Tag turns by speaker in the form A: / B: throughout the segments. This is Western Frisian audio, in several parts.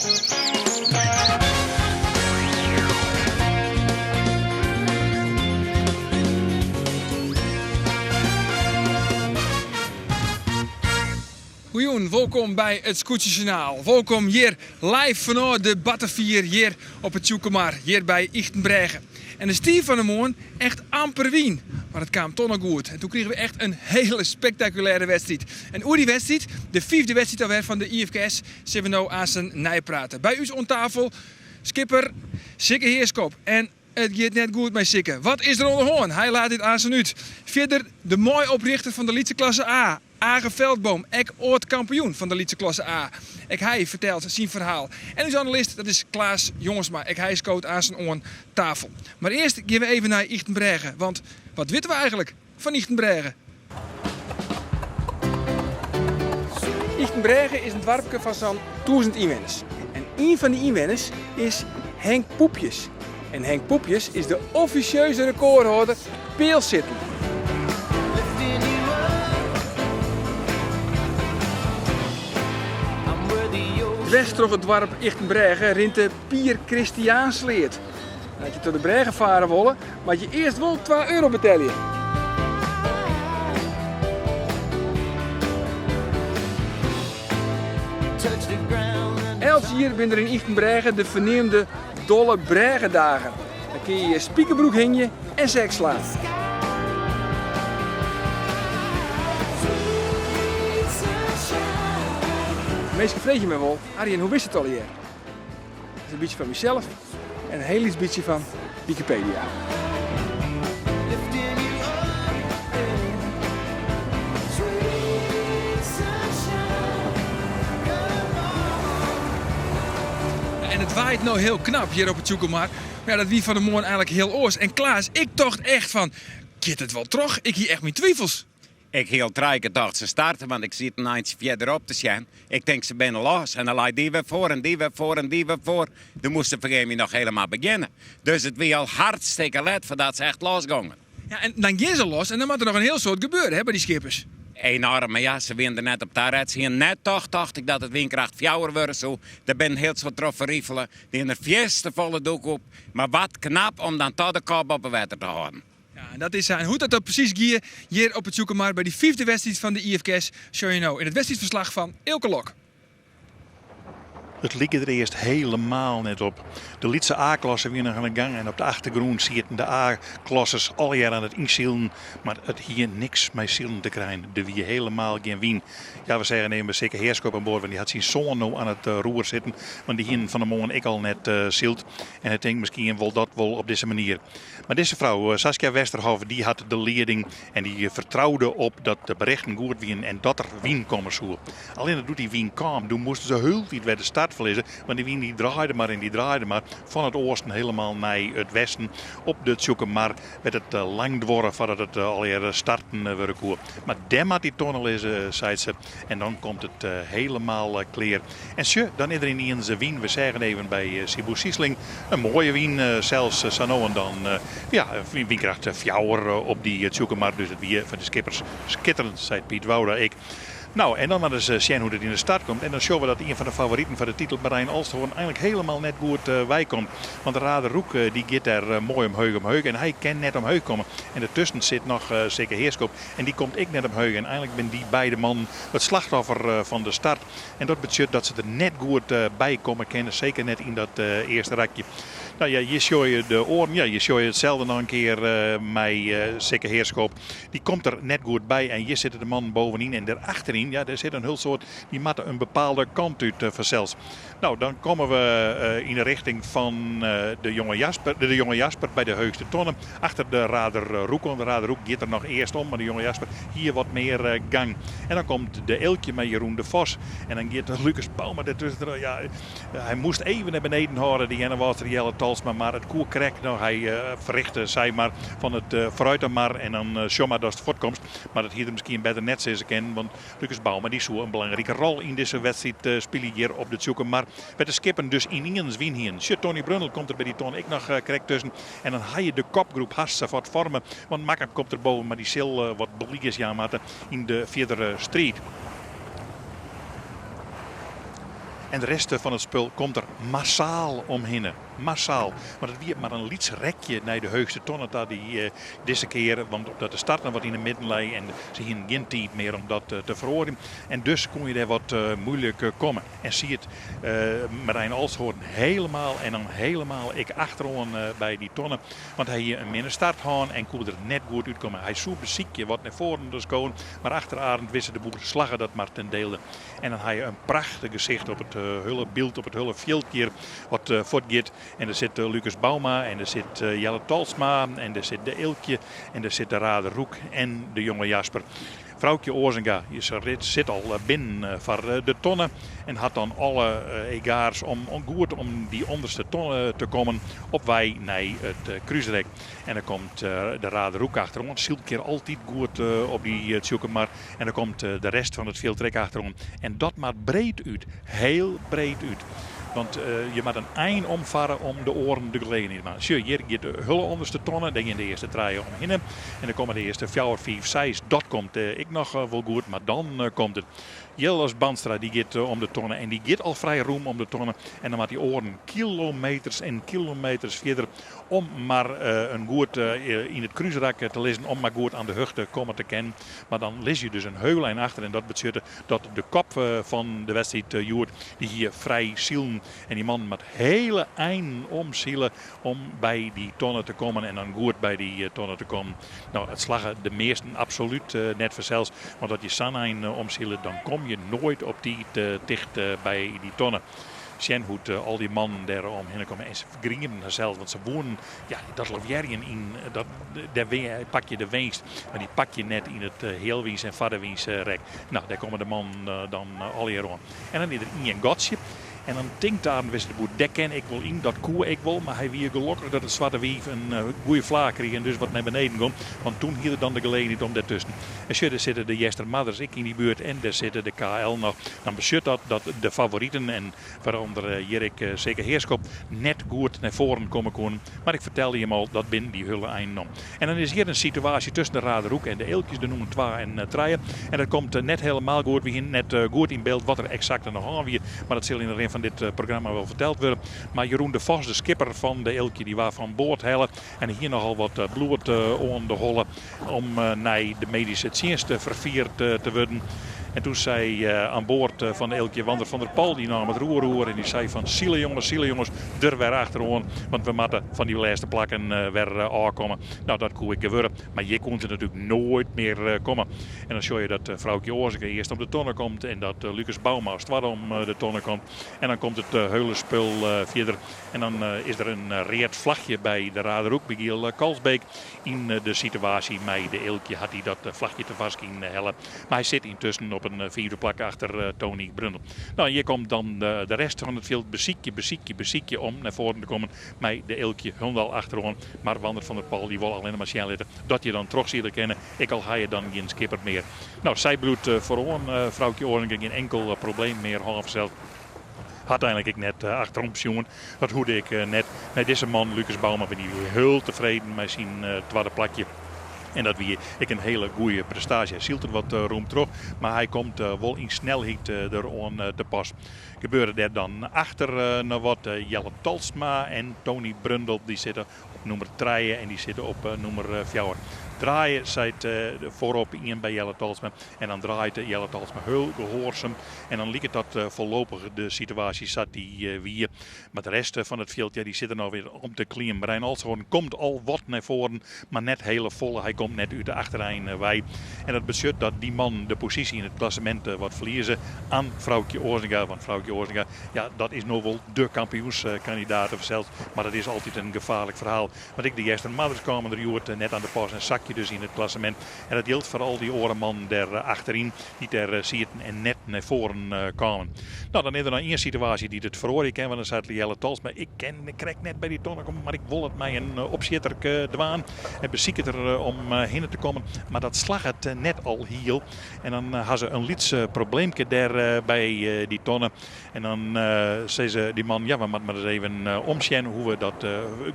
A: Goejûn, wolkom by it Skûtsjesjoernaal. Wolkom hjir live fanôf de Battefier hjir op it Tsjûkemar, hjir by Ychtenbrêge. En der stie fan 'e moarn echt amper wyn, mar it kaam toch noch goed. En toen krigen we echt in hiele spektakulêre wedstriid. En oer dy wedstriid, de fiifde wedstriid alwer fan de IFKS, sille we no aansen neiprate. By ús oan tafel skipper Sikke Heerschop en it giet net goed mei Sikke. Wat is der oan de hân? Hy leit it aansen út. Fierder de mei-oprjochter fan de lytse klasse A, Age Veldboom, ek âld-kampioen fan de lytse klasse A. Ek hy fertelt syn ferhaal. En ús analist, dat is Klaas Jongsma. Ek hy skoot aansen oan tafel. Mar earst gean we even nei Ychtenbrêge, want wat witte we eigenlik fan Ychtenbrêge? Ychtenbrêge is in doarpke fan sa'n 1000 ynwenners. En ien fan dy ynwenners is Henk Poepjes. En Henk Poepjes is de offisjeuze rekôrhâlder pealsitten. Dwers troch it doarp Ychtenbrêge rint de Pier Christiaansleat. En as je troch de brêge fare wolle, moat je earst wol twa euro betelje. Elts jier binne der yn Ychtenbrêge de ferneamde Dolle Brêgedagen. Dan kinne je je spikerbroek hingje en sek slaan. Minsken freegje my wol, Arjen, hoe witst it allegear? Dat is in bytsje fan mysels en in hiel lyts bytsje fan Wikipedia. En it waait no hiel knap hjir op it Tsjûkemar. Mar ja, dat wie fan 'e moarn eigenlik hiel oars. En Klaas, ik tocht echt fan, giet it wol troch? Ik hie echt myn twifels.
B: Ik hie al trije kear tocht se starte, want ik siet in eintsje fierderop te sjen. Ik tink se binne los en dan lei dy wer foar en dy wer foar en dy wer foar. Doe moast se fergean my noch helemaal begjinne. Dus it wie al hartstikke let foardat se echt los gongen.
A: Ja, en dan gean se los en dan moat der noch in hiel soad gebeure hè, by dy skippers.
B: Enorm, mar ja, se wiene der net op taret. Se hiene net tocht, tocht ik, dat it wynkracht fjouwer wurde soe. Der binne hiel soad troch ferrifele. Dy hiene der fierste folle doek op. Mar wat knap om dan toch de kop boppe wetter te hâlden.
A: Ja, en dat is sa. En hoe't dat dan presys gie hjir op it Tsjûkemar by dy fiifde wedstriid fan de IFKS, sjogge je no yn it wedstriidferslach fan Eelke Lok.
C: It like der earst helemaal net op. De lytse A-klasse wie noch oan de gang en op de achtergrûn sieten de A-klassers allegear oan it ynsilen. Mar it hie niks mei silen te krijen. Der wie helemaal gjin wyn. Ja, we seagen even by Sikke Heerschop oan board, want dy hat syn soan no oan it roer sitten. Want dy hienen fan 'e moarn ek al net syld. En hy tinkt miskien wol dat wol op dizze manier. Mar dizze frou, Saskia Westerhof, dy hat de lieding en dy fertroude op dat de berichten goed wienen en dat der wyn komme soe. Allinne doe't dy wyn kaam, doe moasten se hieltyd wer de start ferlizze, want dy wyn dy draaide mar en dy draaide mar fan it oasten helemaal nei it westen. Op de Tsjûkemar wêr't it lang duorre foardat it allegearre starten wurde koe. Mar dêr moat dy tonne lizze, seit se, en dan komt it helemaal klear. En sjoch, dan is der yniens wyn. We seagen even by Siebo Siesling in moaie wyn, sels sa no en dan. Ja, wynkracht fjouwer op dy Tsjûkemar, dus it wie foar de skippers skitterend, seit Piet Wouda ek. No, en dan mar ris sjen hoe't it yn de start komt. En dan sjogge we dat ien fan de favoriten foar de titel, Marijn Olsthoorn, eigenlik helemaal net goed weikomt. Want de Rader Roek dy giet dêr moai omheech omheech en hy kin net omheech komme. En dertusken sit noch Sikke Heerschop en dy komt ek net omheech. En eigenlik binne dy beide mannen it slachtoffer fan de start. En dat betsjut dat se der net goed by komme kinne, seker net yn dat earste rakje. No ja, hjir sjogge je de oaren. Ja, hjir sjogge je itselde noch in kear mei Sikke Heerschop. Dy komt der net goed by en hjir sitte de mannen bovenyn en derachteryn, ja, dêr sit in hiel soad, dy moatte in bepaalde kant út fansels. No, dan komme we yn de richting fan de Jonge Jasper, de Jonge Jasper by de heechste tonne, achter de Rader Roek oan. De Rader Roek giet der noch earst om, mar de Jonge Jasper hie wat mear gang. En dan komt de Eelkje mei Jeroen de Vos en dan giet Lucas Bouma dertusken. Ja, hy moast even nei beneden hâlde, de Earnewâldster Jelle Talsma, mar it koe krekt noch. Hy ferrichte sei mar fan it foarút dan mar en dan sjoch mar datst fuortkomst. Mar dat hie er miskien better net sizze kinnen, want Lucas Bouma dy soe in belangrike rol yn dizze wedstriid spylje hjir op de Tsjûkemar, wêr't de skippen dus yniens wyn hienen. Sjoch, Tony Brundel komt der by dy ton ek noch krekt tusken. En dan ha je de kopgroep hast sawat foarme, want Makkum komt der boven, mar dy sil wat belies jaan moatte yn de fierdere striid. En de rest fan it spul komt der massaal omhinne. Massaal. Want it wie mar in lyts rekje nei de heechste tonne ta dy dizze kear. Want omdat de start noch wat yn 'e midden lei en se hienen gjin tiid mear om dat te feroarjen. En dus koene je dêr wat muoilik komme. En siet Merijn Olsthoorn helemaal en dan helemaal ek achteroan by dy tonne. Want hy hie in minne start hân en koe der net goed útkomme. Hy soe besykje wat nei foaren te skowen, mar achter Arend Wisse de Boer slagge dat mar ten dele. En dan ha je in prachtich gesicht op it hiele byld, op it hiele fjild hjir wat fuortgiet. En der sit Lucas Bouma en der sit Jelle Tolsma en der sit de Eelkje en der sit de Rader Roek en de jonge Jasper. Froukje Oazenga sit al binnen foar de tonne en hat dan alle egaars om goed om dy ûnderste tonne te kommen op wei nei it krúsrek. En dan komt de Rader Roek achteroan, sylt kear altyd goed op dy Tsjûkemar. En dan komt de rest fan it fjild der ek achteroan. En dat moat breed út, heel breed út. Want je moat in ein omfarre om de oaren de gelegenheid te jaan. Sjoch, hjir giet de hiele ûnderste tonne, dêr gean de earste trije omhinne. En dan komme de earste fjouwer, fiif, seis, dat komt ek noch wol goed, mar dan komt it. Jilles Bandstra dy giet om de tonne en dy giet al frij rûm om de tonne. En dan moat dy oaren kilometers en kilometers fierder om mar in goed yn it krúsrak te lizzen, om mar goed aan de hichte komme te kinnen. Mar dan lizze je dus in heul ein achter en dat betsjutte dat de kop fan de wedstriid hjoed, dy hie frij silen. En dy man moat hele einen omsile om by dy tonne te kommen en dan goed by dy tonne te kommen. No, it slagge de measten absolút net fansels, want as je sa'n ein omsile, dan kom je noait op tiid ticht by dy tonne. Sjen hoe't al dy mannen dêr omhinne komme en se fergriemden harsels, want se woenen, ja, dat lavearjen yn, dat, dêr pak je de winst, mar dy pak je net yn it healwyns en foar de wyn rek. No, dêr komme de mannen dan allegear oan. En dan is der ien gatsje. En dan tinkt Arend Wisse de Boer, dêr kin ik wol yn, dat koe ik wol. Mar hy wie gelokkich dat it Swarte Wief in goede flaach krige en dus wat nei beneden gong. Want doe hie er dan de gelegenheid om dêrtusken. En sjoch, dêr sitte de Eastermarders ek yn dy buert en dêr sitte de KL noch. Dan betsjut dat dat de favoriten en wêrûnder hjir ek Seke Heerschop net goed nei foaren komme koenen. Mar ik fertelde jim al, dat binne dy hiele einen om. En dan is hjir in situaasje tusken de Raderhoek en de Eelkjes, de nûmer 2 en 3. En dat komt net hielendal goed. We hiene net goed yn byld wat der eksakt oan de hân wie. Mar dat sil yn de rin fan dit programma wol ferteld wurde. Mar Jeroen de Vos, de skipper fan de Eelkje, dy waard fan board helle. En hie nochal wat bloed oan de holle om nei de medyske tsjinst ferfierd te wurden. En doe sei oan board fan de Eelkje Wander van der Pal, dy naam it roer oer en dy sei fan sile jonges, sile jonges, der wer achteroan, want we moatte fan dy lêste plakken wer ôfkomme. No, dat koe ek gewurde, mar hjir koene se natuerlik noait mear komme. En dan sjoch je dat Froukje Oazenga earst om de tonne komt en dat Lucas Bouma as twadde om de tonne komt. En dan komt it hiele spul fierder. En dan is der in read flachje by de Raderhoek, by Giel Kalsbeek. Yn de situaasje mei de Eelkje hat hy dat flachje tefoarskyn helle. Mar hy sit yntusken op in fiifde plak achter Tony Brundel. No, en hjir komt dan de rest fan it fjild besykje, besykje, besykje om nei foaren te kommen mei de Eelkje hielendal achteroan. Mar Wander van der Pal dy wol allinne mar sjen litte dat je dan trochsile kinne, ek al ha je dan gjin skipper mear. No, sy bliuwt foaroan, Froukje Oazenga, gjin inkel probleem mear hân fansels. Hat einlik ek net achterom sjoen. Dat hoegde ek net. Nei dizze man, Lucas Bouma, bin ik hiel tefreden mei syn twadde plakje. En dat wie ek in hiele goede prestaasje. Hy sylt der wat rûm troch, mar hy komt wol yn snelheid der oan te pas. Gebeurde der dan achter noch wat. Jelle Tolsma en Tony Brundel dy sitte op nûmer 3 en dy sitte op nûmer 4. Draaie seit foarop ien by Jelle Tolsma en dan draait Jelle Tolsma hiel gehoarsum en dan liket dat foarlopich de situaasje sa't dy wie. Mar de rest fan it fjild, ja, dy sit der no wer om te klimmen. Merijn Olsthoorn komt al wat nei foaren, mar net hiele folle. Hy komt net út de achterein wei. En dat betsjut dat dy man de posysje yn it klassemint wat ferlieze oan Froukje Oazenga. Want Froukje Oazenga, ja, dat is no wol de kampioenskandidaat fansels. Mar dat is altyd in gefaarlik ferhaal. Want ek de Eastermarders kamen der hjoed net oan de pas en sakje dus yn it klassemint. En dat jildt foar al dy oare mannen dêr achteryn, dy't dêr sieten en net nei foaren kamen. No, dan is der noch ien situaasje dy't it feroarje kin. Want dan seit Jelle Tolsma, ik kin krekt net by dy tonne komme, mar ik wol it mei in opsjitter dwaan. En besiket der om hinne te kommen, mar dat slagget net alhiel. En dan ha se in lyts probleemke dêr by dy tonne. En dan sizze dy man, ja, we moatte mar ris even omsjen hoe't we dat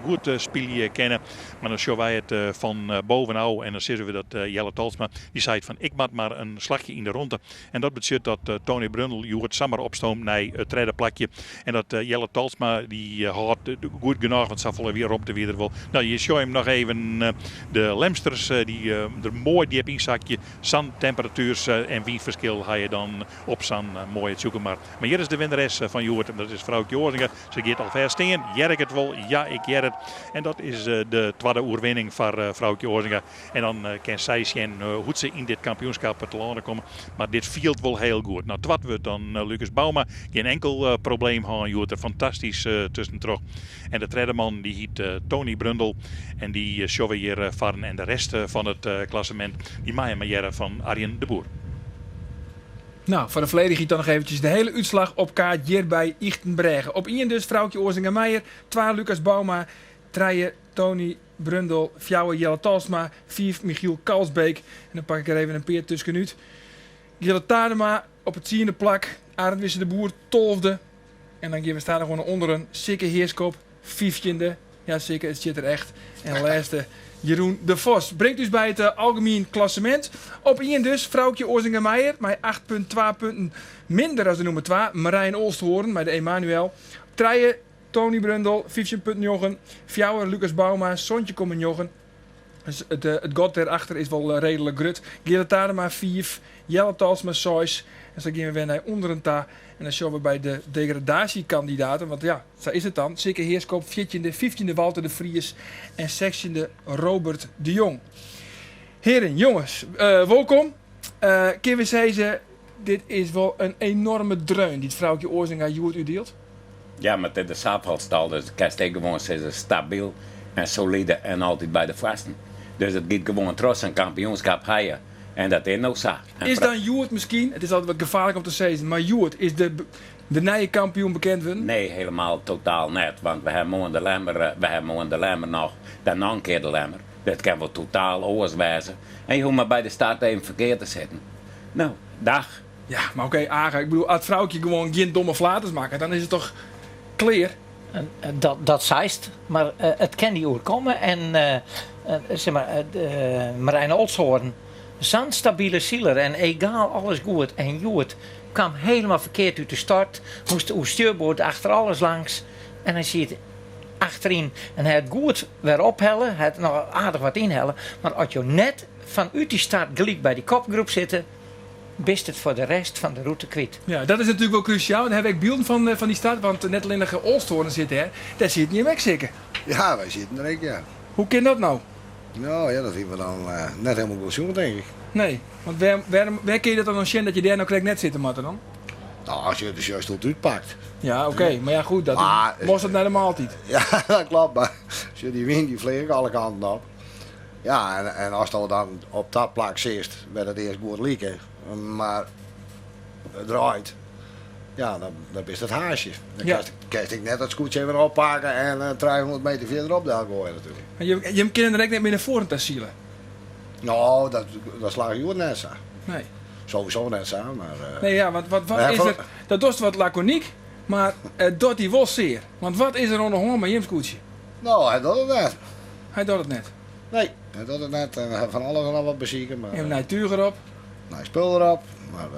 C: goed spylje kinne. Mar dan sjogge wy it fan bovenôf. no, en dan sizze we dat Jelle Talsma, dy seit fan ik moat mar in slachje yn de ronde. En dat betsjut dat Tony Brundel hjoed samar opstoomt nei it tredde plakje. En dat Jelle Talsma dy hâldt goed genôch, want safolle wie romte wie der wol. No, je sjogge him noch even de Lemsters dy der moai djip ynsakje. Sa'n temperatuers en wynferskil ha je dan op sa'n moaie Tsjûkemar. Mar hjir is de winneres fan hjoed en dat is Froukje Oazinga. Se giet alfêst stean. Hear ik it wol? Ja, ik hear it. En dat is de twadde oerwinning foar Froukje Oazinga. En dan kin sy sjen hoe't se yn dit kampioenskap telâne komme. Mar dit fielt wol hiel goed. No, twad wurdt dan Lucas Bouma. Gjin enkel probleem hân hjoed. Der fantastysk tuskentroch. En de tredde man dy hyt Tony Brundel. En dy sjogge we hjir farren. En de rest fan it klassemint dy meie mar hearre fan Arjen de Boer.
A: Nou, foar de folledichheid dan noch eventsjes de hele útslach op kaart hjir by Ychtenbrêge. Op ien dus Froukje Oazinga-Meijer, twa Lucas Bouma, trije Tony Brundel, fjouwer Jelle Talsma, fiif Michiel Kalsbeek. En dan pak ik der even in pear tuskenút. Gilles Tadema op it tsiende plak, Arend Wisse de Boer tolfde. En dan gean we stadichoan nei ûnderen. Sikke Heerskop, fyftjinde. Ja, Sikke, it stiet der echt. En lêste Jeroen de Vos. Bringt ús by it eh, algemien klassemint. Op ien dus Froukje Oazinga-Meijer mei 8,2 punten minder as de nûmer 2. Marijn Olsthoorn mei de Emanuel. Trije Tony Brundel, 15,9. Fjouwer Lucas Bouma, 17,9. Dus it, eh, it gat dêrachter is wol eh, reedlik grut. Geert Tadema 5, Jelle Talsma 6. En sa gean we wer nei ûnderen ta. En dan sjogge we by de degradaasjekandidaten. Want ja, sa is it dan. Sikke Heerskop, 14e, 15e Walter de Vries en 16e Robert de Jong. Heren, jonges, uh, wolkom. Uh, kinne we sizze, dit is wol in enorme dreun dy't Froukje Oazinga hjoed útdielt?
B: Ja, mar it is de safolste, dus kinst ek gewoan sizze stabyl en solide en altyd by de foarsten. Dus it giet gewoan troch, sa'n kampioenskap ha je en dat is no sa.
A: Is dan hjoed miskien, it is altyd wat gefaarlik om te sizzen, mar hjoed is de de nije kampioen bekend wurden?
B: Nee, helemaal totaal net, want we ha moarn de Lemmer, we ha moarn de Lemmer noch, dan noch in kear de Lemmer. Dat kin wol totaal oars wêze. En je hoege mar by de start even ferkeard te sitten. No, dag.
A: Ja, mar oké, Age, ik bedoel, as Froukje gewoan gjin domme flaters makket, dan is it toch klear?
D: Dat, dat seist, mar it kin dy oerkomme. En sis mar, Marijn Olsthoorn, sa'n stabile siler en egaal alles goed. En hjoed kaam helemaal ferkeard út de start, moast oer stjurboard achter alles langs en hy siet achteryn en hy hat goed wer ophelle, hy hat noch aardich wat ynhelle. Mar as jo net fanút dy start gelyk by dy kopgroep sitte, bist it foar de rest fan de rûte kwyt.
A: Ja, dat is natuerlik wol krúsjaal. Dêr hawwe we ek bylden fan, fan dy start, want net allinnich Olsthoorn sit dêr, dêr sieten jim ek Sikke.
E: Ja, wy sieten der ek, ja.
A: Hoe kin dat no?
E: No ja, dat hiene we dan net helemaal goed sjoen, tink ik.
A: Nee, want wêr, wêrom, wêr kinne je dat dan oan sjen dat je dêr no krekt net sitte moatte dan?
E: No, as je de sjocht hoe it útpakt.
A: Ja, oké, mar ja goed, dat is mosterd nei de maaltiid.
E: Ja, dat klopt, mar sjoch, dy wyn dy fleach ek alle kanten op. Ja, en, en ast dan op dat plak sitst wêr't it earst goed like, mar it draait, ja, dan, dan bist it haasje. Dan kinst, kinst ek net dat skûtsje even oppakke en uh, 300 meter fierderop del goaie natuerlik.
A: Maar jim, jim kinne der ek net mear nei foaren ta sile?
E: No, dat, dat slagge hjoed net sa.
A: Nee.
E: Sowieso net sa, mar... Uh,
A: nee, ja, want wat, wat is der... Dat dochst wat lakonyk, mar it docht dy wol sear. Want wat is der oan de hân mei jim skûtsje?
E: No, hy docht it net.
A: Hy docht it net?
E: Nee, hy docht it net. En we ha fan alles en noch wat besike. Mar,
A: Even nij túch erop.
E: Nij spul erop. Mar,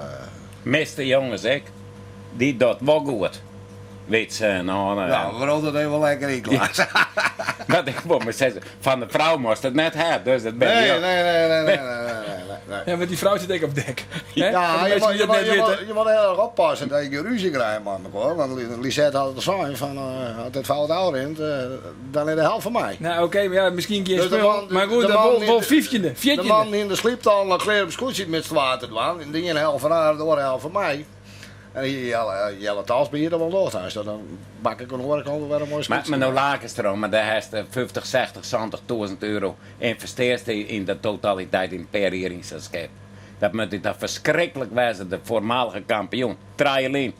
B: Measte jonges ek, dy docht wol goed. Weet se, no,
E: Ja, we rolt it even lekker yn, Klaas.
B: Dat ik wol mar sizze, fan de frou moast it net ha, dus dat ben
E: Nee, nee, nee, nee, nee, nee, nee, nee, nee.
A: Ja, want dy frou sit ek op dek. Hè?
E: Ja,
A: Foar de
E: je
A: minsken dy't
E: moet,
A: dat
E: je,
A: net
E: moet, je,
A: witte.
E: moet, je moet heel erg oppassen dat je geen ruzie krijgt met elkaar. Want Lisette had het sein van, uh, als het fout rint, uh, dan is de helft van mij.
A: Nou, oké, maar ja, miskien gjin
E: Dus de
A: spul.
E: man,
A: Maar goed,
E: de
A: dat
E: man
A: wol,
E: die-
A: wol fyftjinde,
E: De
A: fjirtjinde.
E: man die in de slieptal nog klear op skûtsje met z'n water dwaan. En die ene helft van haar, de oare helft van mij. En hier Jelle, Jelle Talsma hier dat wel nog thuis. Dan bak ik een oare kant weer een mooi
B: Maar,
E: skûtsje.
B: mar no lakest derom, mar dêr hast 50, 60, 70.000 euro ynvestearre yn de totaliteit yn in pear jier yn sa'n skip. Dat moat toch ferskriklik wêze, de foarmalige kampioen. Trije lyn.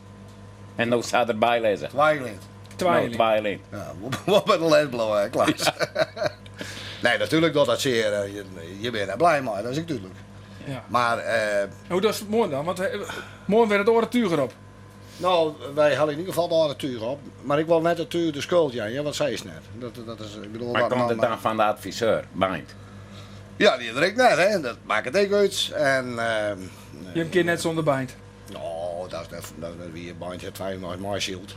B: En no sa derby lizze.
E: Twa lyn.
A: Twa
B: No,
A: lyn.
B: twa lyn.
E: Ja, wol by de lesblauw, hè, Klaas. Nee, natuerlik docht dat sear. Je, je bent der blij mei, dat is ek dúdlik.
A: Ja.
E: Mar eh,
A: Hoe dochst it moarn dan? Want eh, moarn wer it oare túch erop.
E: no, wy hawwe yn ieder gefal de âlde túch op. Mar ik wol net it túch de skuld jaan, ja, want sy is net. Dat, dat is, ik bedoel,
B: Mar
E: dat
B: komt
E: man,
B: it dan fan de adviseur, Beint?
E: Ja, dy er ek net, hè. Dat makket ek út. En,
A: Jim kin net sûnder Beint.
E: No, dat is net, dat is net wier. Beint hat fijn mei meisyld.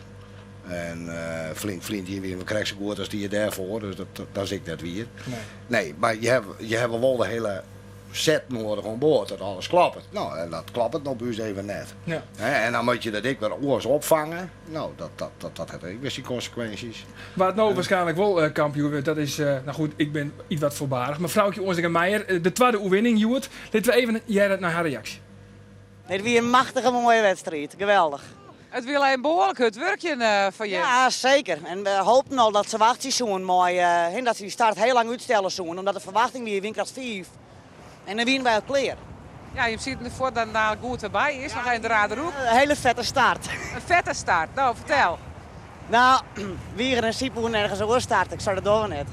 E: En flink flint jier wiene we krekt sa goed as dy jier dêrfoar, dus dat, dat is ek net wier.
A: Nee.
E: Nee, mar je hawwe wol de hiele set noadich oan board, dat alles kloppet. No, en dat kloppet no by ús even net.
A: Ja.
E: Hè, en dan moat je dat ek wer oars opfange. No, dat, dat, dat, dat hat ek wer syn konsekwinsjes.
A: Wa't no waarskynlik wol kampioen wurdt, dat is, no goed, ik bin ietwat foarbarich, mar Froukje Oansinga Meijer, de twadde oerwinning hjoed. Litte we even hearre nei har reaksje.
F: It wie in machtige moaie wedstriid, geweldich.
G: It wie al even behoarlik hurd wurkjen foar jim.
F: Ja, seker. En we hoopten al dat se wachtsje soenen mei, dat se dy start hiel lang útstelle soenen, omdat de ferwachting wie wynkracht 5. En dan wienen wy al klear.
G: Ja, jim sieten der fuort dan dadelijk goed wer by. Earst noch even de Raderhoek.
F: In hele fette start.
G: In fette start. No, fertel.
F: No, Wieger en Syp woenen ergens oars starte. Ik sei dat dogge we net.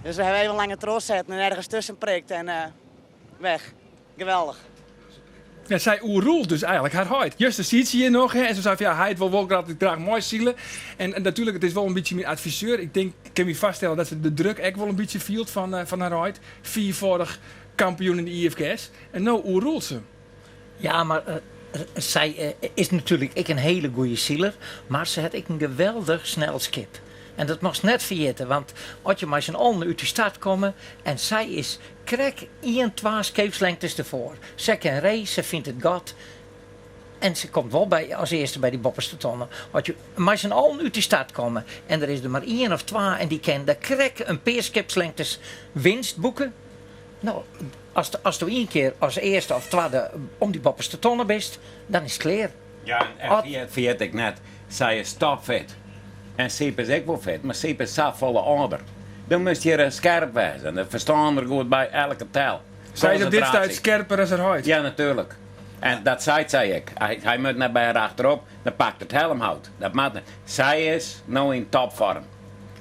F: Dus we hawwe even langer trochsetten en ergens tusken prikt en weg. Geweldich.
A: Ja, sy oerrûlet dus eigenlik har heit. Juster siet se hjir noch hè, en se sei fan ja, heit wol wol graach, graach meisile. En, en natuerlik, it is wol in bytsje myn adviseur. Ik tink, ik kin my foarstelle dat se de druk ek wol in bytsje fielt fan, fan har heit. Fiiffâldich kampioen yn de IFKS. En no oerrûlet se him.
D: Ja, mar sy is natuerlik ek in hiele goede siler, mar se hat ek in geweldich snel skip. En dat moatst net ferjitte, want as je mei syn allen út de start komme en sy is krekt ien, twa skeepslengtes derfoar. Sy kin ree, se fynt it gat en se komt wol by, as earste by dy boppeste tonne. As je mei syn allen út de start komme en der is der mar ien of twa en dy kin der krekt in pear skipslengtes winst boeke, no, asto ien kear as earste of twadde om dy boppeste tonne bist, dan is it klear.
B: Ja, en ferjit ek net, sy is topfit. En Syp is ek wol fit, mar Syp is safolle âlder. Dan moatst hjir skerp wêze en it ferstân der goed by elke tel.
A: Sy is op dit stuit skerper as har heit.
B: Ja, natuerlik. En dat seit sy ek. Hy moat net by har achterop, dan pakt it helmhout. Dat moat net. Sy is no yn topfoarm.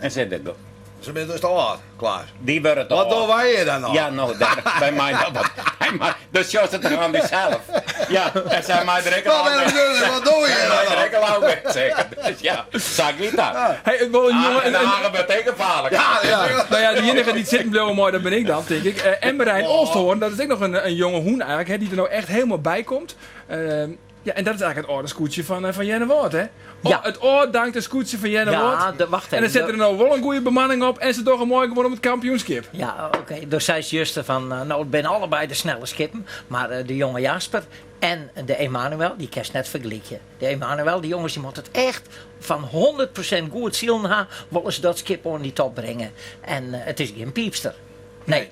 B: En sit der goed.
E: Se binne dus te âld, Klaas.
B: Dy wurde te
E: Wat
B: âld.
E: dogge wy hjir dan noch?
B: Ja, no, dêr, wy meie noch wat. Hy mei, dus sjochst it der oan dysels. Ja, en sy mei der ek al
E: Wat
B: ôf.
E: wat dogge we hjir
B: Sy
E: dan
B: mei der
E: noch?
B: ek al ôf west, seker. Dus ja, sa giet dat.
A: Hey, it wol in jonge,
B: En de Hagen wurdt ek gefaarlik.
E: Ja, ja.
A: Nou ja, de iennige dy't sitten bliuwe mei, dat bin ik dan, tink ik. En Marijn Olsthoorn, dat is ek noch in jonge hûn eigenlik, hè, dy't der no echt hielendal by komt. Ja, en dat is eigenlik it âlde skûtsje fan Earnewâld, hè?
D: Ja.
A: It ôfdankte skûtsje fan Earnewâld.
D: Ja, de, wacht
A: En dan
D: even.
A: set der no wol in goede bemanning op en se dogge moai gewoan om it kampioenskip.
D: Ja, oké. Do seist juster fan, no, it binne allebeide de snelle skippen, mar de jonge Jasper en de Emanuel, dy kinst net fergelykje. De Emanuel, dy jonges, dy moatte it echt fan 100% goed silen ha, wolle se dat skip oan dy top bringe. En it is gjin piipster. Nee.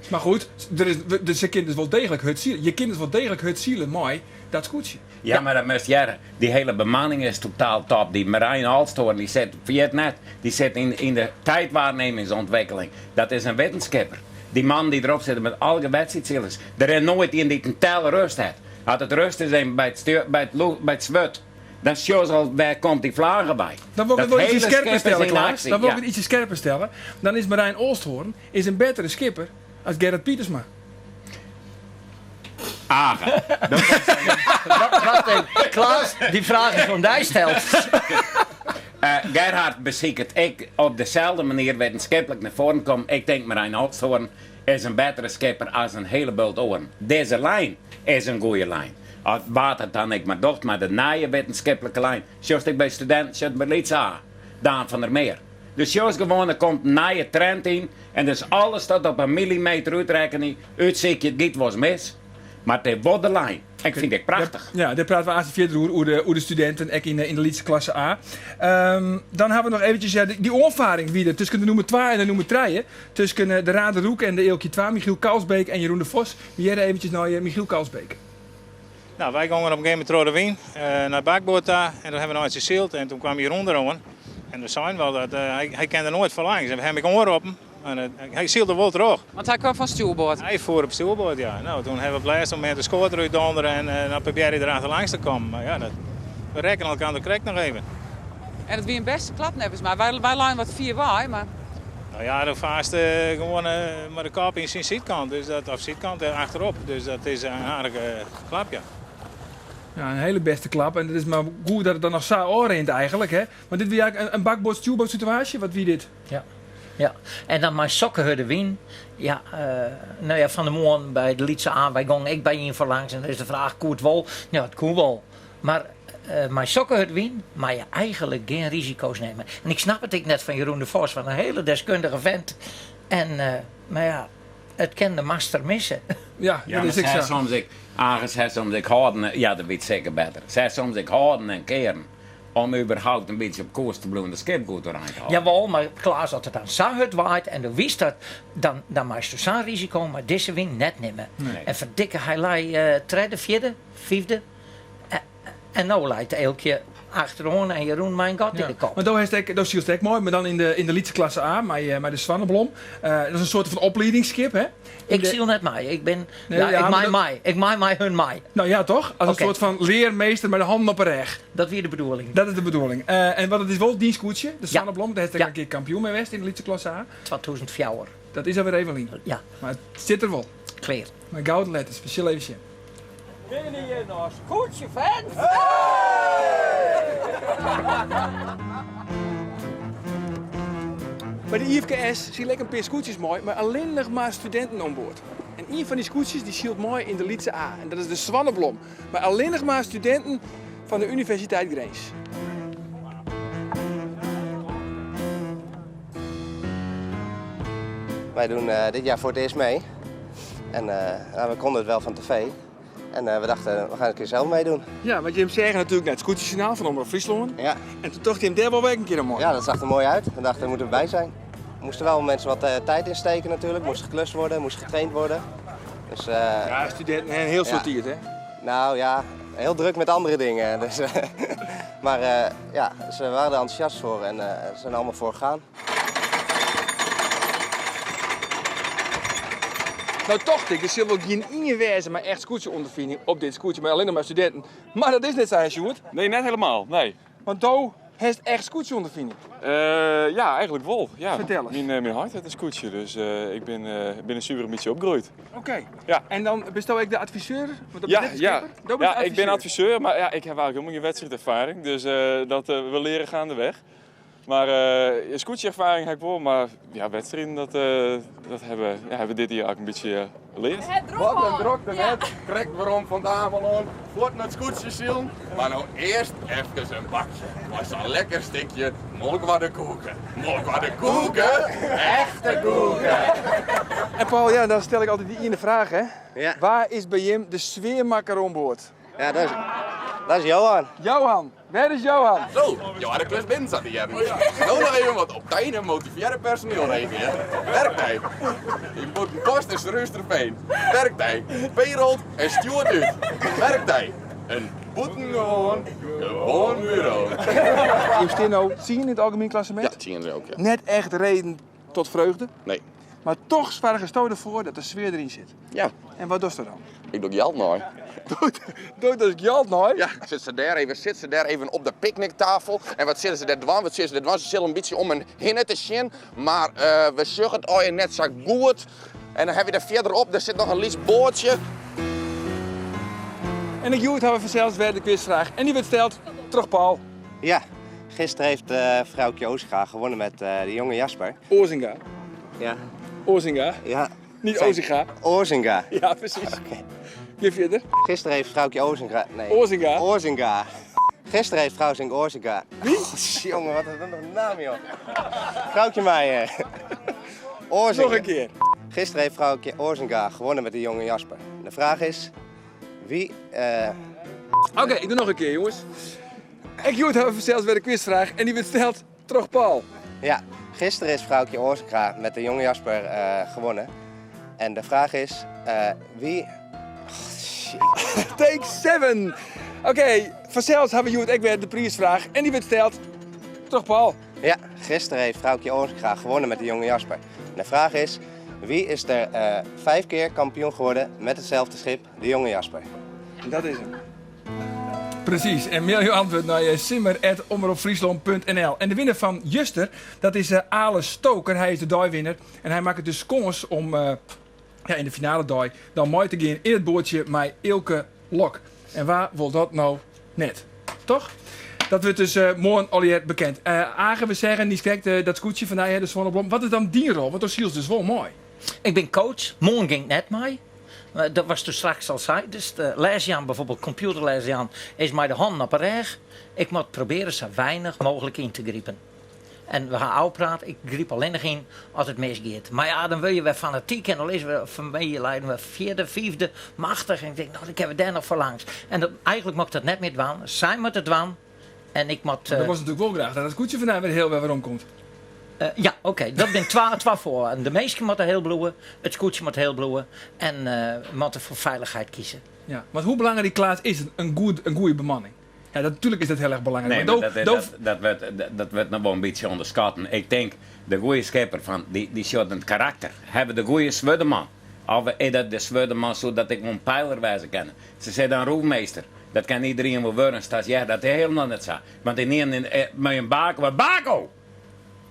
A: Maar goed, der is, dus se kin dus wol deeglik hurd sile. Je kin dus wol deeglik hurd sile mei dat skûtsje.
B: Ja, mar dat moatst hearre. Dy hiele bemanning is totaal top. Dy Marijn Olsthoorn, dy sit, ferjit net, dy sit yn de tijdwaarnemingsontwikkeling. Dat is in wittenskipper. Dy mannen dy't derop sitte met allegear wedstriidsilers. Der is noait ien dy't in tel rust hat. As it rust is even by it stuur, by it by it swurd, dan sjochst al wêr komt dy flage by.
A: Dan wol ik
B: Dat
A: it wol ietsje
B: hiele
A: skerper
B: skip is
A: stelle,
B: yn
A: Klaas.
B: aksje,
A: Dan wol ik
B: ja.
A: it ietsje skerper stelle. Dan is Marijn Olsthoorn is in bettere skipper as Gerrit Pietersma.
B: Age.
D: Wacht even, Klaas, dy fraach is oan dy steld.
B: Gerhard besiket ek op deselde manier wittenskiplik nei foaren kommen. Ik tink Marijn Olsthoorn is in bettere skipper as in hiele bult oaren. Dizze lijn is in goede lijn. As wa't it dan ek mar docht, mar de nije wittenskiplike lijn, sjochst ek by studinten, sjochst by Lyts A, Daan van der Meer. Dus sjochst gewoan, der komt in nije trend yn en dus alles dat op in millimeter útrekkenje, útsykje, it giet wolris mis, mar it is wol de lijn. En ik fyn it prachtich.
A: Ja, dêr prate we aanst fierder oer, oer de studinten, ek yn de lytse klasse A. Dan hawwe we noch eventjes, ja, dy oanfaring wie der tusken de nûmer twa en de nûmer trije. Tusken de Raderoek en de Eelkje 2, Michiel Kalsbeek en Jeroen de Vos. We hearre eventjes nei Michiel Kalsbeek.
H: Nou, wy gongen op in gegeven momint troch de wyn nei bakboard ta en dan hawwe we noch ietsje syld en toen kwam Jeroen deroan en we seinen wol dat hy kin der noait foar langs en we hawwe him ek oanroppen en hy sylde wol troch.
G: Want hy kwam fan stjoerboard?
H: Hy foer op stjoerboard, ja. Nou, toen hawwe we op it lêste momint de skoat derút dondere en dan probearre hy der achterlangs te kommen. Mar ja, dat, we rekken elkoar der krekt noch even.
G: En it wie in bêste klap neffens my. Wy leinen wat fier wei, mar...
H: Nou ja, do faarst gewoan mei de kop yn syn sydkant, dus dat, of sydkant achterop, dus dat is in aardige klap, ja.
A: Ja, in hiele bêste klap en it is mar goed dat it dan noch sa ôfrint eigenlik, hè? Want dit wie eigenlik in bakboard-stjoerboard situaasje, wat wie dit?
D: Ja. Ja, en dan mei sokke hurde wyn. Ja, no ja, fan 'e moarn by de lytse A, wy gongen ek by ien foarlangs en dan is de fraach, koe it wol? Ja, it koe wol. Mar mei sokke hurde wyn mei je eigenlik gjin risiko's nimme. En ik snap it ek net fan Jeroen de Vos, wat in hele deskundige vent. En, mar ja, it kin de master misse.
A: Ja, dat is ek sa.
B: Soms ek, Agus hat soms ek hâlden, ja dat wit seker better, se hat soms ek hâlden en kearen om überhaupt in bytsje op koers te bliuwen, it skip goed oerein te hâlden.
D: Jawol, mar Klaas, as it dan sa hurd waait en do witst dat, dan, dan meisto sa'n risiko mei dizze wyn net nimme. En ferdikke, hy lei tredde, fjirde, fyfde. En no leit Eelkje achteroan en Jeroen mei in gat yn de kop.
A: Want do hast ek, do sylst ek mei, mar dan yn de, yn de lytse klasse A mei, mei de Swanneblom. Dat is in soarte fan opliedingsskip, hè?
D: Ik syl net mei. Ik bin, nee, ja, ik mei mei. Ik mei mei hun mei.
A: No ja, toch? As in soart fan learmeester mei de hannen op 'e rêch.
D: Dat wie de bedoeling.
A: Dat is de bedoeling. En want it is wol dyn skûtsje, de Swanneblom. Dêr hast ek in kear kampioen mei west yn de lytse klasse A.
D: 2004.
A: Dat is alwer even lyn.
D: Ja.
A: Mar it sit der wol.
D: Klear.
A: Mei gouden letters. We sille even sjen.
D: Binne hjir noch skûtsjefans?
A: By de IFKS sile ek in pear skûtsjes mei, mar allinnich mar studinten oan board. En ien fan dy skûtsjes dy sylt mei yn de lytse A en dat is de Swanneblom, mei allinnich mar studinten fan de Universiteit Grins.
I: Wij doen dit jaar voor het eerst mee. En nou, we konden het wel van tv. En we dachten, we gaan een keer zelf meedoen.
A: Ja, want jim seagen natuerlik nei it Skûtsjesjoernaal fan Omrop Fryslân.
I: Ja.
A: En toen tocht jim, dêr wolle wy ek in kear oan mei.
I: Ja, dat zag er mooi uit. We dachten, daar moeten we bij zijn. Er moesten wel mensen wat tijd in steken natuurlijk. Moest geklust worden, moest getraind worden. Dus,
A: ja, studenten hebben een heel soad tiid, hè?
I: Nou ja, heel druk met andere dingen. Dus, maar ja, ze waren er enthousiast voor en ze zijn allemaal voor gegaan.
A: No tocht ik, der sil wol gjin ien wêze mei echt skûtsje-ûnderfining op dit skûtsje mei allinnich mar studinten. Mar dat is net sa, hè Sjoerd?
J: Nee, net helemaal, nee.
A: Want do hast echt skûtsje-ûnderfining?
J: Ja, eigenlik wol. Ja.
A: Fertel ris.
J: Myn heit hat in skûtsje, dus ik bin, bin der suver in bytsje opgroeid.
A: Oké.
J: Ja.
A: En dan bisto ek de adviseur? Want do
J: Ja,
A: bist net de
J: ja.
A: skipper? Do bist
J: Ja, ik bin
A: adviseur.
J: adviseur, mar ja, ik ha eigenlik helemaal gjin wedstriiderfaring, dus dat we leare gaandeweg. Mar skûtsje-erfaring ha ik wol, mar ja, wedstriden dat, dat ha we, ja, ha we dit jier eigenlik in bytsje leard.
K: Wat in drokte net, krekt werom fan it Amelân, fuort nei it skûtsjesilen. Mar no earst efkes in bakje mei sa'n lekker stikje Molkwarder koeke. Molkwarder koeke, echte koeke!
A: En Paul, ja, dan stel ik altyd dy iene fraach, hè?
I: Ja.
A: Wa is by jim de sfearmakker oan board?
I: Ja, dat is, dat is Johan.
A: Johan, wêr is Johan?
K: Zo, jo ha de klus binnen sa te hearren. No noch even wat optein en motivearre personiel regelje. Werkdei. Yn Bûtenpost en Surhústerfean. Werkdei. Payrolt en stjoert út. Werkdei. In bûtengewoan gewoan buro.
A: Jim stean no tsien yn it algemien klassemint.
K: Ja, tsien ook, ja.
A: Net echt reden tot vreugde.
K: Nee.
A: Mar toch soargesto derfoar dat de sfear deryn sit.
K: Ja.
A: En wat dochsto dan?
K: Ik doch gjalt nei.
A: Do dochst gjalt nei?
K: Ja, sit se dêr even, sit se dêr even op de picknicktafel. En wat sille se dêr dwaan? Wat sille se dêr dwaan? Se sille in bytsje om en hinne te sjen, mar we sjogge it allegear net sa goed. En dan ha we dêr fierderop, dêr sit noch in lyts boatsje.
A: En ek hjoed ha we fansels wer de quizfraach en dy wurdt steld troch Paul.
I: Ja, gisteren heeft uh, Froukje Ozinga gewonnen met uh, de jonge Jasper.
A: Ozinga.
I: Ja.
A: Ozinga.
I: Ja.
A: Niet Ozinga.
I: Ozinga.
A: Ja, precies.
I: Oké.
A: Gean fierder.
I: Gisteren heeft Froukje Ozinga... Nee.
A: Ozinga.
I: Ozinga. Gisteren heeft Froukje Ozinga...
A: Wie?
I: Oh, jongen, wat is dat nog een naam, joh. Froukje Meijer. Ozinga.
A: Noch in kear.
I: Gisteren heeft Froukje Ozinga gewonnen met de jonge Jasper. De vraag is, wie... Uh...
A: Oké, ik doe noch in kear, jonges. Ek hjoed ha we fansels wer de quizfraach en dy wurdt steld troch Paul.
I: Ja, gisteren is Froukje Ozinga met de jonge Jasper uh, gewonnen. En de vraag is, uh, wie...
A: Take 7! Oké, okay, fansels ha we hjoed ek wer de priisfraach en dy wurdt steld troch Paul.
I: Ja, gisteren heeft Froukje Ozinga gewonnen met de jonge Jasper. En de vraag is, wie is er uh, vijf keer kampioen geworden met hetzelfde schip, de jonge Jasper?
A: En dat is hem. Precies, en mail jo antwurd nei simmer@omropfryslân.nl. En de winner fan juster, dat is Ale Stoker. Hy is de deiwinner en hy makket dus kâns om ja, yn de finale dei dan mei te gean yn it boatsje mei Eelke Lok. En wa wol dat no net? Toch? Dat wurdt dus moarn allegear bekend. Age, we seagen niiskrekt dat skûtsje fan dy, hè, de Swanneblom. Wat is dan dyn rol? Want do sylst dus wol mei.
D: Ik bin coach. Moarn gean ik net mei. Dat watst doe straks al sei. Dus les jaan, bijvoorbeeld computerles jaan, is mei de hannen op 'e rêch. Ik moat probearje sa weinich mooglik yn te gripen. En we ha ôfpraat, ik gryp allinnich yn as it misgiet. Mar ja, dan wurde je wer fanatyk en dan lizze we famyljeleden wer fjirde, fiifde, machtich. En ik tink, no, dan kinne we dêr noch foar langs. En dat, eigentlik moat ik dat net mear dwaan. Sy moatte it dwaan en ik moat.
A: Mar do wolst natuerlik wol graach dat it skûtsje fan dy wer hiel wer werom komt.
D: Ja, oké, dat binne twa foarwaarden. De minsken moatte hiel bliuwe, it skûtsje moat hiel bliuwe en we moatte foar feilichheid kieze.
A: Ja, want hoe belangryk, Klaas, is in goede bemanning? Ja, dat, natuurlijk is dat heel erg belangrijk.
B: Nee, maar dat, dat, dat, wurdt, dat wurdt noch wol in bytsje ûnderskatten. Ik tink, de goede skipper fan, dy, dy sjocht it karakter. Hawwe de goede swurdeman. Of is dat de swurdeman soe dat ek wol in peiler wêze kinne. Se sizze dan roefmeester. Dat kin iderien wol wurde, stagiair. Dat is hielendal net sa. Want ynienen mei in bako, bako!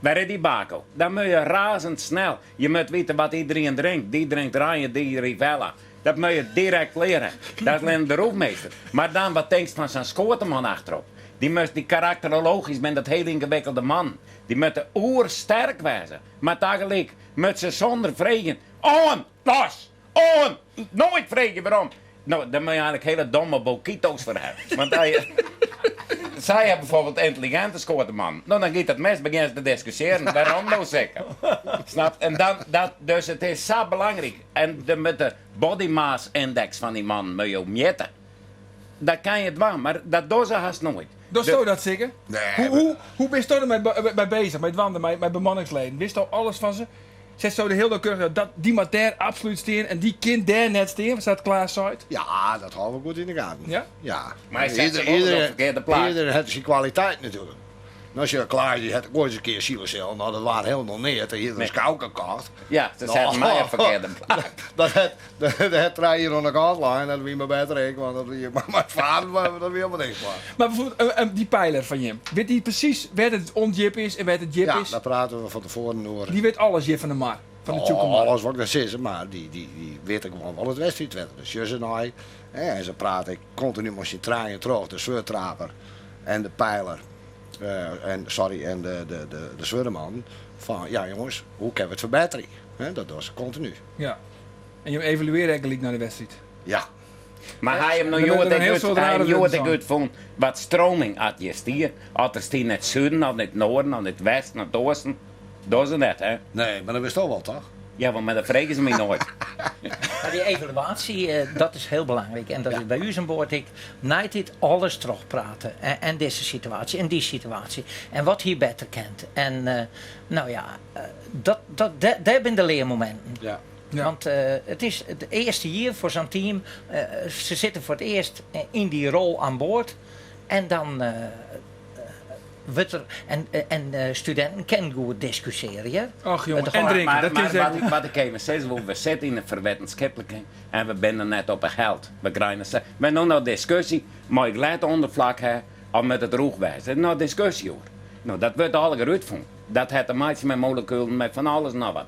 B: Wêr is dy bako? Dan moat je razendsnel. Je moat witte wat iderien drinkt. Dy drinkt Oranje, dy Rivella. Dat moat je direkt leare. Dat is allinne de roefmeester. Mar dan, wat tinkst fan sa'n skoateman achterop? Dy moast, dy karakterologysk binne dat hiel yngewikkelde mannen. Dy moatte oersterk wêze. Mar tagelyk moat se sûnder freegjen, oan, los, oan, noait freegje werom. No, dêr moat je eigenlik hiele domme bokito's foar hawwe. Want as je, sy ha bijvoorbeeld yntelliginte skoatemannen. No, dan giet it mis, begjinne se te diskusjearen. Wêrom no seker? Snapt? En dan, dat, dus it is sa belangryk. En de, met de body mass index fan dy mannen moat jo mjitte. Dat kin je dwaan, mar dat dogge se hast noait.
A: Dochsto dat seker?
E: Nee.
A: Hoe, hoe, hoe bisto dermei by bezich, mei dwaande, mei, mei bemanningsleden? Witsto alles fan se? Setsto de hiel nauwkeurich dat dy moat dêr absolút stean en dy kin dêr net stean, sa't Klaas seit?
E: Ja, dat hâlde we goed yn de gaten.
A: Ja?
E: Ja.
B: Mar hy set se wol op de ferkearde plak.
E: Ieder hat syn kwaliteit natuerlik. No sjoch, Klaas dy hat oait ris in kear sile sillen, no dat waard hielendal neat, hy hie der in skouke kocht.
B: Ja, se setten my op ferkearde plak.
E: Dat hat, dat hat trije jier oan de kant lein, dat wie mar better ek, want dat wie mei faren, dat wie helemaal niks foar.
A: Mar bijvoorbeeld dy peiler fan jim, wit dy presys wêr't it ûndjip is en wêr't it djip is?
E: Ja, daar prate we fan tefoaren oer.
A: Dy wit alles hjir fan de mar, fan de Tsjûkemar?
E: Alles wol ik net sizze, mar dy, dy, dy wit gewoan wol it wedstriidwetter. Dêr sjogge se nei, hè, en se prate ek kontinu mei syn trijen troch, de swurdtraper en de peiler, en, sorry, en de, de, de, de swurdeman, fan ja jonges, hoe kinne we it ferbetterje? Hè, dat dogge se kontinu.
A: Ja. En jim evaluearje ek gelyk nei de wedstriid?
E: Ja.
B: Mar ha jim no hjoed ek út, ha jim hjoed ek útfûn wat stroming at hjir stie? At der stie net suden of net noarden of net westen of it oasten? Dogge se net, hè?
E: Nee, mar dat witsto wol, toch?
B: Ja, want mar dat fregen se my noait.
D: Mar dy evaluaasje, dat is hiel belangryk. En dat is by ús oan board ek neitiid alles trochprate. En dizze situaasje en dy situaasje. En wat hie better kind. En no ja, dat, dat, dêr binne de learmominten.
E: Ja.
D: Want it is it earste jier foar sa'n team. Se sitte foar it earst yn dy rol oan board. En dan wurdt der. En studinten kinne goed diskusjearje.
A: Och jonge, en drinke. Dat is
B: Mar wat ik even sizze wol, we sitte yn de ferwittenskiplike en we binne net op 'e geld. We krije we ha no noch diskusje, mei it glêd ûnderflak ha of moat it rûch wêze. Der is noch diskusje oer. No, dat wurdt allegear útfûn. Dat hat te meitsjen mei molekulen, mei fan alles noch wat.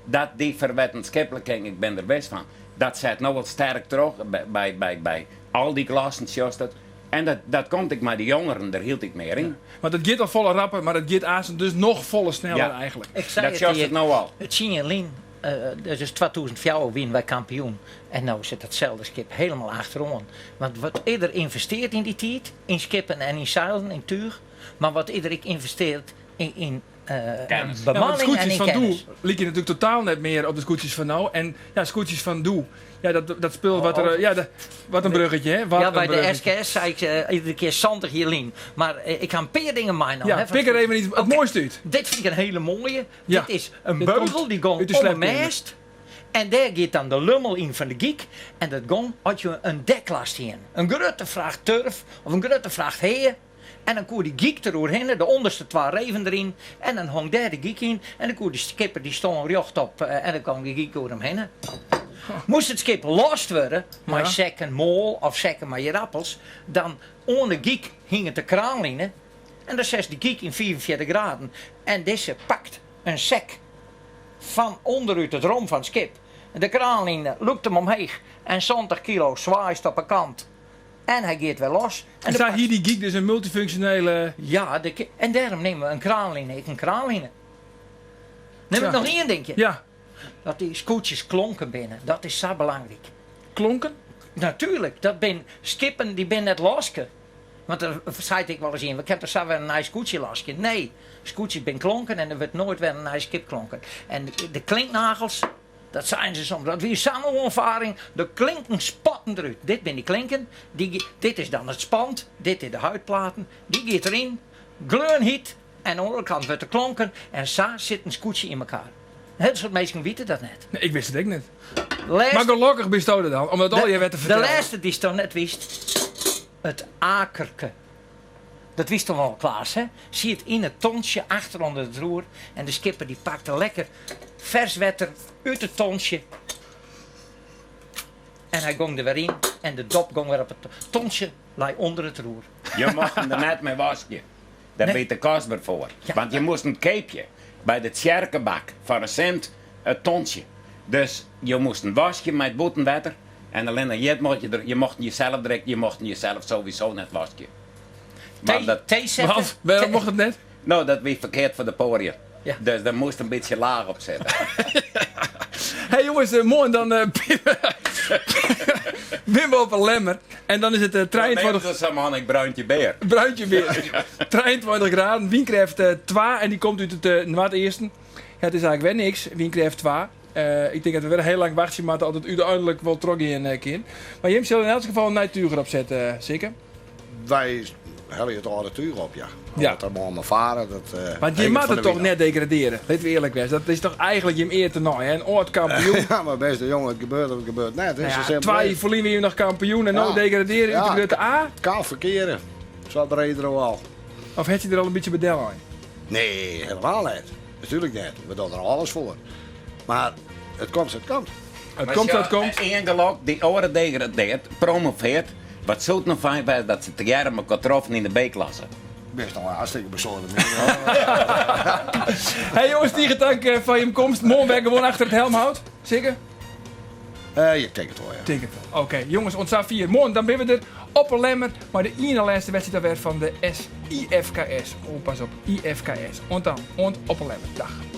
B: Dat dy ferwittenskipliking, ik bin der wis fan, dat set no wol sterk troch by, by, by al dy klassen, sjochst it. En dat, dat komt ek mei de jongeren der hieltyd mear yn.
A: Want it giet al folle rapper, mar it giet aansten dus noch folle sneller
B: Ja.
A: eigenlik.
D: Ik sei
B: Dat
D: it
B: sjochst it no al.
D: Tsien jier lyn, dus 2004 wiene wy kampioen. En no sit datselde skip hielendal achteroan. Want wat is der ynvestearre yn dy tiid, yn skippen en yn seilen, yn túch, mar wat is der ek ynvestearre yn
B: Kennis.
A: Ja, want de
D: bemanning en
A: skûtsjes
D: yn
A: fan doe
D: kennis.
A: lykje natuerlik totaal net mear op de skûtsjes fan no. En ja, skûtsjes fan doe, ja, dat, dat spul wat der, ja, de, wat in bruggetje, hè? Wat
D: Ja,
A: in
D: by de
A: bruggetje.
D: SKS sei ik iedere kear 70 jier lyn. Mar ik ha in pear dingen meinaam.
A: Ja,
D: hè, fan
A: pik der even iets, it
D: Oké.
A: moaiste út.
D: Dit fyn ik in hiele moaie.
A: Ja.
D: Dit is in
A: Dit komt
D: beugel dy gong
A: út de
D: om 'e
A: slepkeamer.
D: mêst. En dêr giet dan de lummel yn fan de gyk. En dat gong as je in deklast hiene. In grutte fracht turf of in grutte fracht hea. En dan koe dy gyk der oerhinne, de ûnderste twa reven deryn. En dan hong dêr de gyk yn. En dan koe de skipper dy stân rjochtop en dan kaam dy gyk oer him hinne. Moast it skip lost wurde mei sekken moal of sekken mei ierappels, dan oan de gyk hinget de kraanline. En dan setst de gyk yn 45 graden. En dizze pakt in sek fan ûnderút it rom fan it skip. De kraanline lûkt him omheech en 70 kilo swaaist op 'e kant. En hy giet wer los.
A: En sa hie dy gyk dus in multifunksjonele.
D: Ja, de, en dêrom neame we in kraanline ek in kraanline. Nim ik noch ien dinkje?
A: Ja.
D: Dat dy skûtsjes klonken binne, dat is sa belangryk.
A: Klonken?
D: Natuerlik, dat bin skippen dy binne net laske. Want der seit ek wolris ien, we kinne toch sa wer in nij skûtsje laskje. Nee, skûtsjes binne klonken en der wurdt noait wer in nij skip klonken. En de klinknagels, dat seinen se soms, dat wie sa'n oanfaring, de klinken spatten derút. Dit binne dy klinken, dy, dit is dan it spant, dit is de huidplaten, dy giet deryn, gleonhyt en oan de oare kant wurdt der klonken en sa sit in skûtsje yn mekaar. In hiel soad minsken witte dat net.
A: Nee, ik wist it ek net. Mar gelokkich bisto der dan, om dat allegear wer te fertellen.
D: De lêste dy'tsto net wist, it akerke. Dat witsto wol, Klaas, hè? Siet yn it tontsje achter ûnder it roer en de skipper dy pakte lekker fers wetter út it tontsje en hy gong der wer yn en de dop gong wer op it tontsje lei ûnder it roer.
B: Je mochten der net mei waskje. Dêr wie te kostber foar. Want je moasten keapje by de tsjerkebak foar in sint it tontsje. Dus je moasten waskje mei it bûtenwetter en allinne hjit mocht je der, je mochten jezelf direkt, je mochten jezelf sowieso net waskje.
D: Want dat, Thee sette?
A: Want, wêrom mocht it net?
B: No, dat wie ferkeard foar de poariën. Dus dêr moast in bytsje laach op sitte.
A: Hey jonges, moarn dan binne we op 'e Lemmer. En dan is it 23...
B: Dat is man, ik bruintje beer.
A: Bruintje beer. 23 graden, wynkrêft 2 en dy komt út it noardeasten. Ja, it is eigentlik wer niks, wynkrêft 2. Ik tink dat we wer hiel lang wachtsje moatte oft it úteinlik wol trochgean kin. Mar jim sille yn elts gefal in nij túch derop sette, Sikke?
E: Wy helje it âlde túch op, ja. Ja. Dat der mei faren, dat
A: uh, Want je moatte toch net degradearje, litte we earlik wêze. Dat is toch eigentlik jim ear tenei, hè? In âld kampioen.
E: Ja, mar bêste jonge, it gebeurt of it gebeurt net.
A: Nou ja, twa jier ferlyn wie je noch kampioen en no degradearje út de grutte A.
E: Kan ferkeare, sei de reder al.
A: Of hat je der al in bytsje by dellein?
E: Nee, helemaal net. Natuerlik net. We dogge der alles foar. Mar it komt sa't it komt.
A: It komt sa't it komt.
B: Ien gelok, dy oare degradeart, promoveart. Wat soe it no fijn wêze dat se tegearre mekoar troffen yn de B-klasse.
E: Bist al hartstikke besoademiter.
A: Hey jonges, tige tank eh, foar jim komst. Moarn wer gewoan achter it helmhout. Seker?
E: Uh, ja, tink it wol, ja.
A: Tink it wol. Oké, jonges, oant safier. Moarn dan binne we der op 'e Lemmer mei de iene lêste wedstriid alwer fan de SIFKS. Oh, pas op, IFKS. Oant dan, oant op 'e Lemmer. Dag.